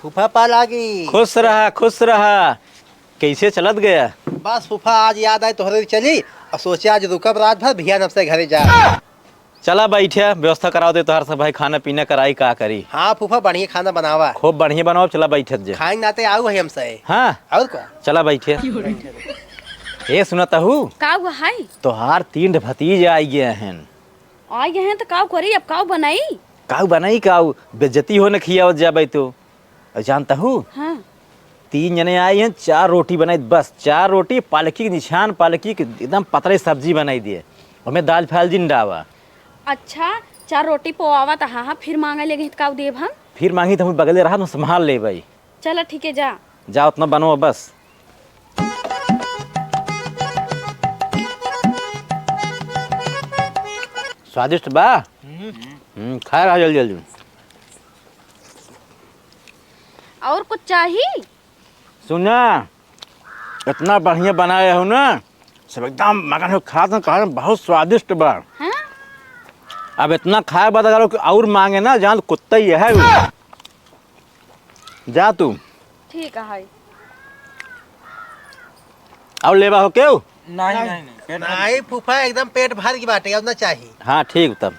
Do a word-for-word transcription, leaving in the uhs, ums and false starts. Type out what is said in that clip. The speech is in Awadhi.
फूफा पा लागी। खुश रहा, खुश रहा। कैसे चलत गया? बस फूफा, आज याद आई तोहरे चली, और सोचे आज रुकब रात भर, भियान हमसे घरे जा। चला बैठे, व्यवस्था कराओ दे तोहार सब भाई, खाना पीना कराई, का करी। हाँ फूफा, बढ़िया खाना बनावा। खूब बढ़िया बनाओ, चला बैठत जे। खाए नाते आऊ है हमसे। हाँ। और का? चला बैठे। ए सुनत हू? का हुआ है? तोहार तीन ठे भतीज आई गए हैं। आई गए हैं तो काऊ करी, अब काऊ बनाई? काऊ बनाई, काऊ बेइज्जती हो न खियावत जाबे तो। और जानता हूँ? हाँ। तीन जने आई हैं, चार रोटी बनाई, बस चार रोटी, पालकी के निशान, पालकी के एकदम पतले सब्जी बनाई दिए, ओमे दाल फाल जिन डावा। अच्छा, चार रोटी पोआवा त हाँ हाँ, फिर मांगे लगे त काऊ देब हम? फिर मांगी त हम बगले रहा, हम संभाल लेबे। चला ठीक है, जा। जा, उतना बनवा बस। स्वादिष्ट बा। हम्म, खाए रहा जल्दी जल्दी। और कुछ चाही? सुना, इतना बढ़िया बनाए हो ना, सब एकदम मगन हो खात हैं, कहा बहुत स्वादिष्ट बा। हाँ? अब इतना खाए बाद अगर और मांगे ना, जान कुत्ता ही है वो। जा तू। ठीक है। और लेबा हो केहू? नहीं, नहीं, नहीं, पेट भर नहीं फूफा, एकदम पेट भर की बाटे, अब ना चाही। हाँ, ठीक तब।